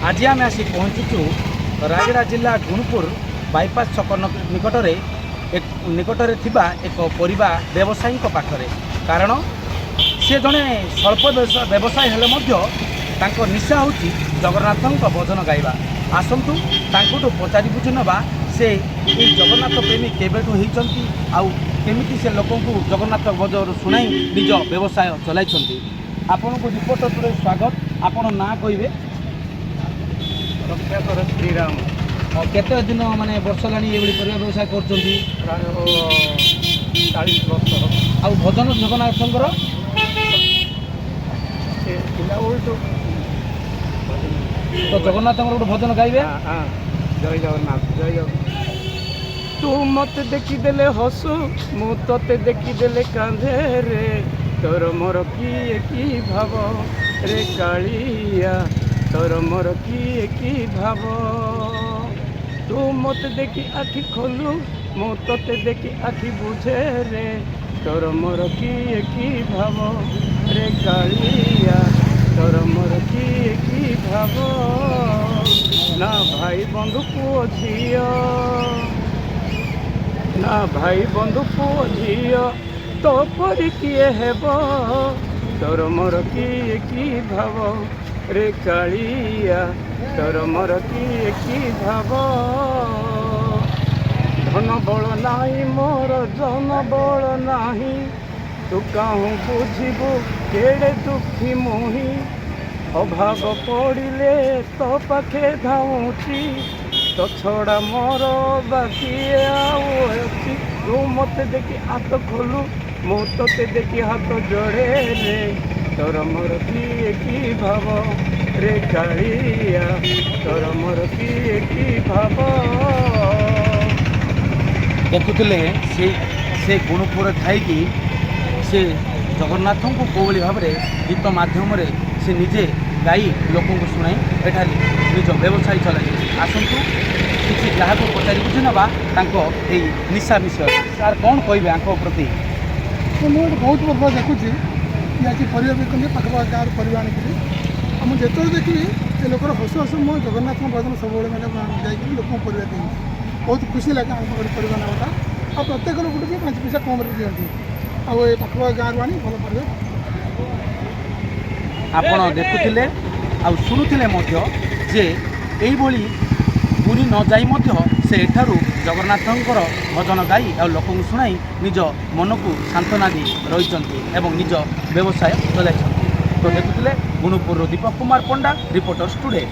ଆଜି ଆମେ ଆସି ପହଞ୍ଚିଛୁ ରାୟଗଡ଼ା ଜିଲ୍ଲା ଗୁଣପୁର ବାଇପାସ୍ ଛକ ନିକଟରେ ନିକଟରେ ଥିବା ଏକ ପରିବା ବ୍ୟବସାୟୀଙ୍କ ପାଖରେ। କାରଣ ସେ ଜଣେ ସ୍ୱଳ୍ପ ବ୍ୟବସାୟୀ ହେଲେ ମଧ୍ୟ ତାଙ୍କ ନିଶା ହେଉଛି ଜଗନ୍ନାଥଙ୍କ ଭଜନ ଗାଇବା। ଆସନ୍ତୁ, ତାଙ୍କଠୁ ପଚାରି ବୁଝି ନେବା, ସେ ଏଇ ଜଗନ୍ନାଥ ପ୍ରେମୀ କେବେଠୁ ହେଇଛନ୍ତି ଆଉ କେମିତି ସେ ଲୋକଙ୍କୁ ଜଗନ୍ନାଥ ଭଜନ ଶୁଣାଇ ନିଜ ବ୍ୟବସାୟ ଚଲାଇଛନ୍ତି। ଆପଣଙ୍କୁ ରିପୋର୍ଟର ଟୁଡେ ସ୍ୱାଗତ। ଆପଣ ନାଁ କହିବେ? ରକ୍ଷା କର ଶ୍ରୀରାମ। ଆଉ କେତେ ଦିନ, ମାନେ ବର୍ଷ ହେଲାଣି ଏଇଭଳି ପରିବା ବ୍ୟବସାୟ କରୁଛନ୍ତି? ପ୍ରାୟ 40 ବର୍ଷ। ଆଉ ଭଜନ ଜଗନ୍ନାଥଙ୍କର? ସେ ପିଲାବେଳଠୁ। ତ ଜଗନ୍ନାଥଙ୍କର ଗୋଟେ ଭଜନ ଗାଇବେ? ହଁ, ଜୟ ଜଗନ୍ନାଥ, ଜୟ ଜଗନ୍ନାଥ। ତୁ ମତେ ଦେଖିଦେଲେ ହସୁ, ମୁଁ ତତେ ଦେଖିଦେଲେ କାନ୍ଧେ ରେ। ତୋର ମୋର କିଏ କି ଭାବ ରେ କାଳିଆ, ତୋର ମୋର କିଏ କି ଭାବ। ତୁ ମତେ ଦେଖି ଆଖି ଖୋଲୁ, ମୁଁ ତତେ ଦେଖି ଆଖି ବୁଝେ ରେ। ତୋର ମୋର କିଏ କି ଭାବ ରେ କାଳିଆ, ତୋର ମୋର କିଏ କି ଭାବ। ନା ଭାଇ ବନ୍ଧୁ ପୁଅ ଝିଅ, ନା ଭାଇ ବନ୍ଧୁ ପୁଅ ଝିଅ, ତୋ ପରି କିଏ ହେବ। ତୋର ମୋର କିଏ କି ଭାବ ରେ କାଳିଆ, ତୋର ମୋର କିଏ କି ଭାବ। ଧନ ବଳ ନାହିଁ ମୋର, ଜନ ବଳ ନାହିଁ, ତୁ କାହୁଁ ବୁଝିବୁ କେଡ଼େ ଦୁଃଖୀ ମୁହିଁ। ଅଭାବ ପଡ଼ିଲେ ତୋ ପାଖେ ଧାଉଁଛି, ତୋ ଛଡ଼ା ମୋର ବାକି ଆଉ ଅଛି। ତୁ ମତେ ଦେଖି ହାତ ଖୋଲୁ, ମୁଁ ତତେ ଦେଖି ହାତ ଯୋଡ଼େ ରେ। ତୋର ମୋର କିଏ କି ଭାବ ରେ କାଳିଆ, ତୋର ମୋର କିଏ କି ଭାବ। ଦେଖୁଥିଲେ, ସେ ଗୁଣପୁର ଥାଇକି ସେ ଜଗନ୍ନାଥଙ୍କୁ କେଉଁଭଳି ଭାବରେ ଗୀତ ମାଧ୍ୟମରେ ସେ ନିଜେ ଗାଇ ଲୋକଙ୍କୁ ଶୁଣାଇ ଏଠାରେ ନିଜ ବ୍ୟବସାୟ ଚଲାଇଛନ୍ତି। ଆସନ୍ତୁ, କିଛି ଗ୍ରାହକ ପଚାରି ବୁଝି ନେବା ତାଙ୍କ ଏଇ ନିଶା ବିଷୟରେ। ସାର୍, କ'ଣ କହିବେ ୟାଙ୍କ ପ୍ରତି? ତ ମୁଁ ଏଠି ବହୁତ ବର୍ଷ ଦେଖୁଛି କି ଆସି ପରିବା ବିକନ୍ତି, ପାଖାପାଖି ଗାଁରୁ ପରିବା ଆଣିକିରି। ଆଉ ମୁଁ ଯେତେବେଳେ ଦେଖିବି, ସେ ଲୋକର ହସ ହସ ମୁଁ ଜଗନ୍ନାଥଙ୍କ ଭଜନ ସବୁବେଳେ ମାନେ ଯାଇକରି ଲୋକଙ୍କୁ ପରିବା ଦିଅନ୍ତି। ବହୁତ ଖୁସି ଲାଗେ ଆମ ପାଖରେ ପରିବା ନେବାଟା। ଆଉ ପ୍ରତ୍ୟେକ ଲୋକଠୁ ବି 5 ପଇସା କମ୍ରେ ଦିଅନ୍ତି ଆଉ ଏ ପାଖାପାଖି ଗାଁରୁ ଆଣି ଭଲ ପରିବା। ଆପଣ ଦେଖୁଥିଲେ ଆଉ ଶୁଣୁଥିଲେ ମଧ୍ୟ ଯେ ଏଇଭଳି ପୁରୀ ନ ଯାଇ ମଧ୍ୟ ସେ ଏଠାରୁ ଜଗନ୍ନାଥଙ୍କର ଭଜନ ଗାଇ ଆଉ ଲୋକଙ୍କୁ ଶୁଣାଇ ନିଜ ମନକୁ ସାନ୍ତ୍ୱନା ଦେଇ ରହିଛନ୍ତି ଏବଂ ନିଜ ବ୍ୟବସାୟ ଚଲାଇଛନ୍ତି। ତ ଦେଖୁଥିଲେ ଗୁଣପୁରରୁ ଦୀପକ କୁମାର ପଣ୍ଡା, ରିପୋର୍ଟର୍ସ ଟୁଡେ।